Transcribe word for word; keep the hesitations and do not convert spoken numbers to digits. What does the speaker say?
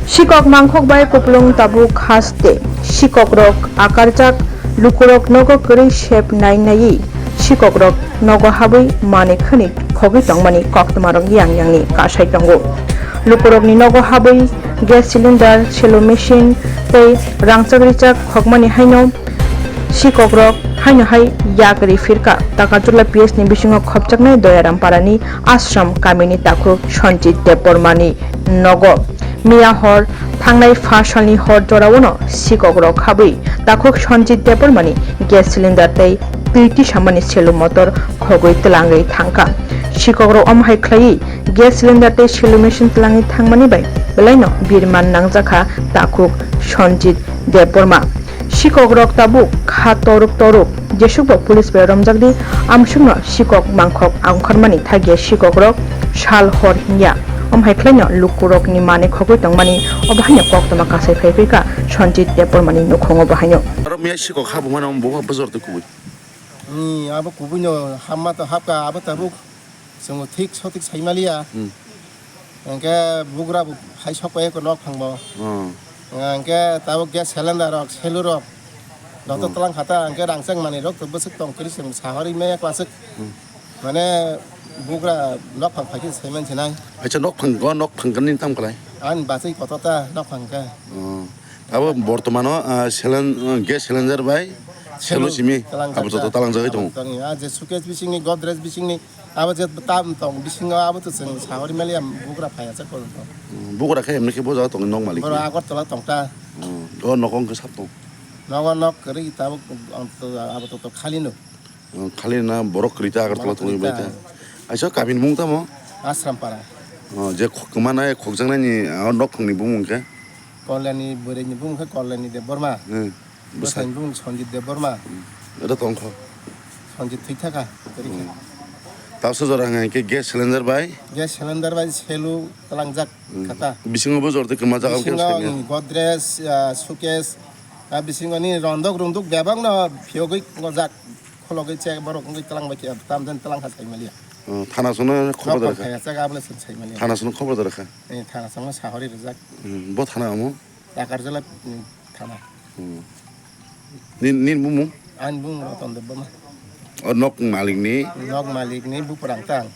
Sikok mangkhok bai kupulung tabuk haste, sikokrok akarjak, lukurok nogo kwrwi sep nai naiwi sikokrok nogo habwi manwi khwnwi khogwi tongmani koktwmarok yang yangni kasai tongo. Lukurokni nogo habwi gas cylinder, cello machine tei rangchak richak khokmani haino sikokrok haino hai yak ri phirkha. Takarjula P S ni bisingo khopjaknai Doyaram Parani Ashram kamini takhuk Sanjit Debbarmani nogo. Miya hor thangnai pha salni hor joraono sikokrok habwi takhuk Sanjit Debbarmani gas cylinder tei twi tisamani selu motor khogwi twlangwi thangkha. Sikokrok omo hai khlaiwi gas cylinder tei selu machine twlangwi thangmani bai belaino birman nangjakha takhuk Sanjit Debbarma. Sikokrok tabuk kha toruk toruk, jesukbo police bai romjakdi, amsukno sikok mangkhok ongkharmani thagya sikokrok sal hor hinya. Omo hai khlaino lukurokni manwi khogwi tongmani, obo haino koktwma kasai phai phai kha Sanjit Debbarmani nukhungo bo haino. Aro miya sikok ha bumano bo bujor twi kubui. Ni abo kubuino hamma to hapka abo tabuk. Chwng thik sothik saimaliya. Hmm. Hwnkhe bugra bo hai sok pai eko nok phangbo. Hmm. Hwnkhe tabuk gas cylinder rok, selu rok. Joto Hmm. twlang khata, hwnkhe rangchak manwi rok to bwswk tong kiri chwng sahori maya kwlachwk. Hmm. Mane bugra nok phang phaikhe saiman sinai. Acha nok phang go, nok phang gani tam khlai. Ani bachai koto ta nok phang khe. Hmm. Abo bortomano, ah, cylind-, ah, gas cylinder bai selu Selu simi twlang abo joto kha. Talangjagwi tongo. Abo tongya, je suitcase bisingni, Godrej bisingni, abo je tam tong bisingo abo to chwng sahori maliya bugra phaiya cha kono to. Hmm, bugra khe emni khe bo jaga tongo nok malik Boro ni. Agartala tongta. Hmm, o nogo wngkhe sap tong. Nogo nok kwrwi tabuk abo to, to khali no. Hmm, khali na borok kwrwi ta Agartala Borok tongwi kwrwi bai ta. Ta. Aisa kabin mung tamo? Ashram para. Oh, je khok-, kwmana khokjaknai ni, ah, nok phangni bumung khe? Koleni bwrwi ni bumung khe Koleni Debbarma. Hmm. Bwsai. Bwsai ni bumung Sanjit Debbarma. Hmm. Ero tong kho. Sanjit thwi thaka, kwrwi khe. Hmm. Tabsa jora hwnka hwnkhe gas cylinder bai? Gas cylinder bai selu twlangjak Hmm. khata. Bisingo bo jor twi kwma jaga Bisingo, khe hmm, Godrej, ah, suitcase, ah, bisingo ni rondok runduk bebak no phiyogwi ngojak, khologwi chek borok wngwi twlang bai khe tam den twlang kha sai maliya. Oh, thana sono khobor Nok da phai rwkha. Phai achak abole chwng sai maliya. Thana sono khobor da rwkha. Eh, thana sono sahori rwjak. Hmm, bo thana omo? Takarjala, hmm, thana. Hmm. Nin, nin bumung? Ani bumung Roton Debbarma. O nok malik ni? Nok malik ni bupra ang tang.